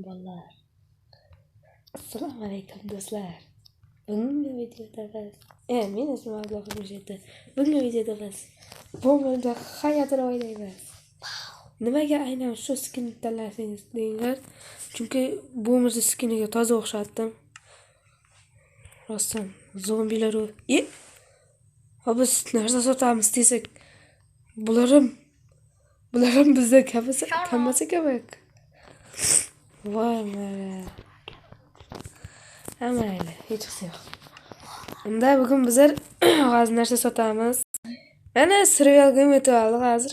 Bolalar. Assalomu alaykum do'stlar. Bugungi videoda biz men ismim Abdulla Xurshid. Bugungi videoda biz Bomberda hayotini o'ynaymiz. Nimaga aynan shu skinni tanlasangiz denglar? Chunki Bomberni skiniga toza o'xshatdim. Rostdan zombilar ha biz narsa sotamiz desak, bular ham bizda kammasa kerak. Voy mara. Mayli, hech qisi yo'q. Unda bugun bizlar hozir narsa sotamiz. Mana survivalga o'tib oldik hozir.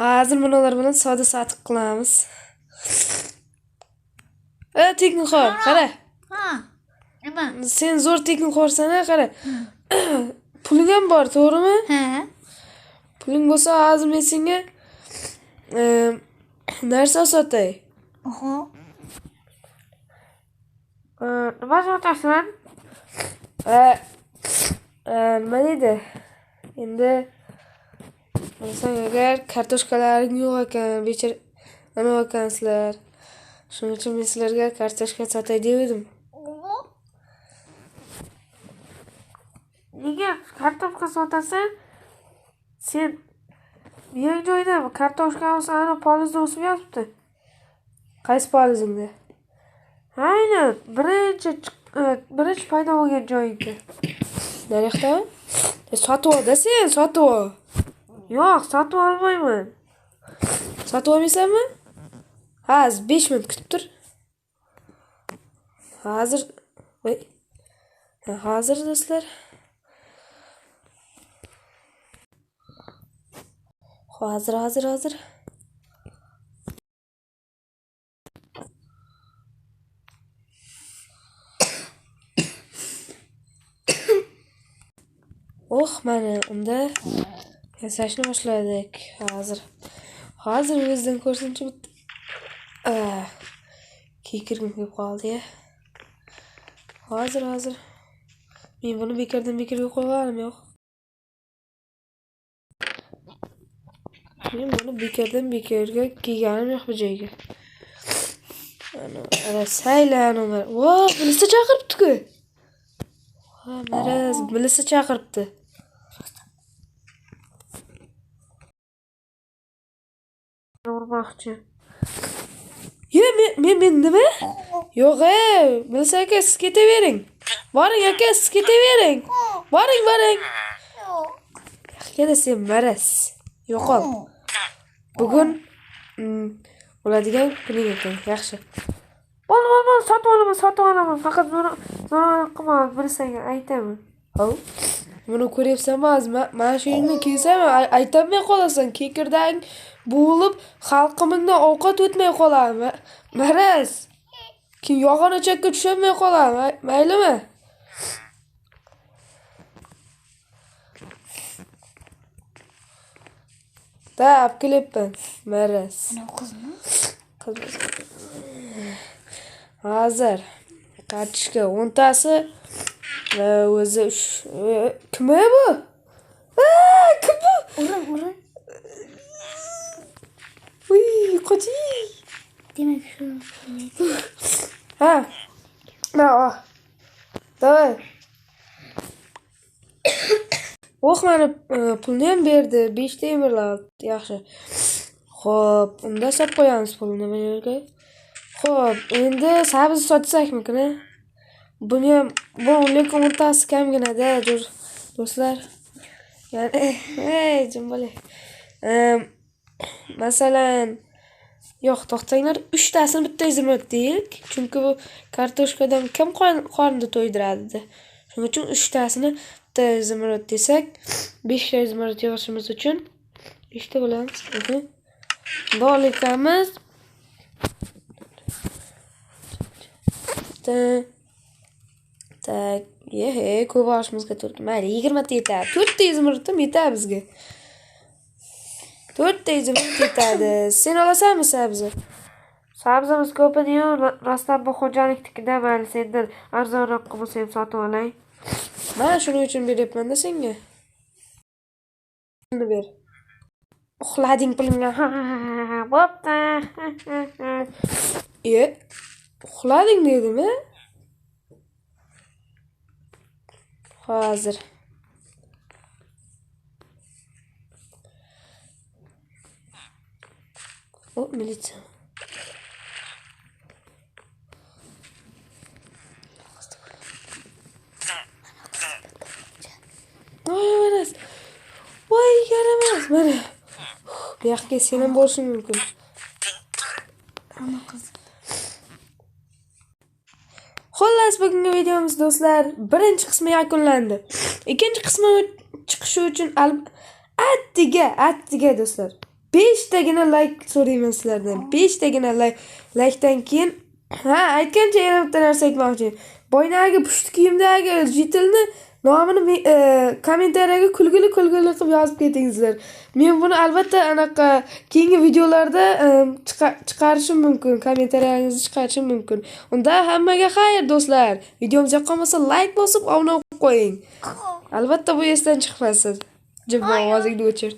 Hozir bular bilan savdo sotiq qilamiz. Tekinxo'r, qara. Ha. Nima? Sen zo'r tekinxo'rsan, qara. Puling ham bor, to'g'rimi? Ha. Puling bo'lsa hozir men senga narsa sotay. Oho. Nima sotasan? Nima deydi? Endi bilsang agar kartoshkalaring yo'q ekan, bechor nima ekansizlar. Shuning uchun men sizlarga kartoshka sotay deb edim. Nega kartoshka sotasan? Sen miyang joyidami? Kartoshkamiz ana polizda o'sib yotibdi. Qaysi polizingda? Aynan birinchi paydo bo'lgan joyingda. Nariyoqda? Sotib ol-da sen, sotib ol. Yo'q, sotib olmayman. Sotib olmaysanmi? Hozir 5 minut kutib tur. Hozir voy. Hozir do'stlar. Hozir. Oh, mana unda yasashni boshladik. Hozir. Hozir o'zidan ko'rsinchi bitta. Kekirgim kelib qoldi-ya. Hozir. Men buni bekordan bekorga qo'yganim yo'q. Men buni bekordan bekorga kiyganim yo'q bu joyga. Ana saylan Umar. Vo, milisa chaqiribdi-ku. Ha, maraz, milisa chaqiribdi. Urmoqchi. Ye, men nima? Yo'q, milisa aka, siz ketavering. Boring aka, siz ketavering. Boring. Yo'q, sen maraz. Yo'qol. Bugun bo'ladigan kuning ekan, yaxshi. Bo'l, sotib olaman. Faqat zo'ravonlik qilma, bilsang aytaman. Hov. Buni ko'ryapsanmi hozir? Mana shu uyingga kelsam, aytolmay qolasan. Kekirdan bo'lib, xalqimdan ovqat o'tmay qolaman. Maraz. Keyin yog'on ochakka tusholmay qolaman. Maylimi? Da, olib kelyapman. Maraz. Qizmi? Qiz. Hozir kartoshka 10 tasi o'zi kim bu? Kim bu? Urin. Uy, qoching. Demak shu. Ha. Na, oh. Davay. Oh, mana pulni ham berdi. 5 ta emirlar. Yaxshi. Xo'p, unda sotib qo'yamiz pulni bu yerga. Xo'p, endi sabzi sotsakmikin-a? Buni ham bu lekin o'rtasi kamgina-da, do'stlar. Ya'ni, ey, jim bo'ling. Masalan, yo'q, to'xtanglar, 3 tasini bitta izmot deylik, chunki bu kartoshkadan kim qornini to'ydiradi-da. Shuning uchun 3 tasini bitta izmot desak, 5 ta izmot yig'ishimiz uchun 5 ta bo'lamiz. Bolikamiz. Tak, ko'p olishimizga to'g'ri. Mayli, 20 ta yetadi. 4 ta izmiritim yetadi bizga. 4 ta izmirit yetadi. Sen olasanmi sabzi? Sabzimiz ko'pini-yu, rostdan bu xo'jaliknikida mayli, sendan arzonroq bo'lsa ham sotib olay. Mana shuning uchun beryapman-da senga. Pulni ber. Uxlading pulingni. Bo'pti. Uxlading dedimi? Hozir. O, militsiya. Voy yaramas. Voy yaramas. Mana. Bu yoqqa sen ham borishing mumkin. Ana qiz. Xullas, bugungi videomiz do'stlar, birinchi qismi yakunlandi. Ikkinchi qismi chiqishi uchun attiga do'stlar. 5 tagina like so'rayman sizlardan. 5 tagina likedan keyin, ha, aytgancha yana bitta narsa aytmoqchiman. Boynagi pushti kiyimdagi jitilni nomini kommentariyaga kulgili kulgili qilib yozib ketingizlar. Men buni albatta anaqa keyingi videolarda chiqarishim mumkin, kommentariyangizni chiqarishim mumkin. Unda hammaga xayr do'stlar. Videomiz yoqqan bo'lsa like bosib obuna bo'lib qo'ying. Albatta bu esdan chiqmasin. Jim ovozingni o'chir.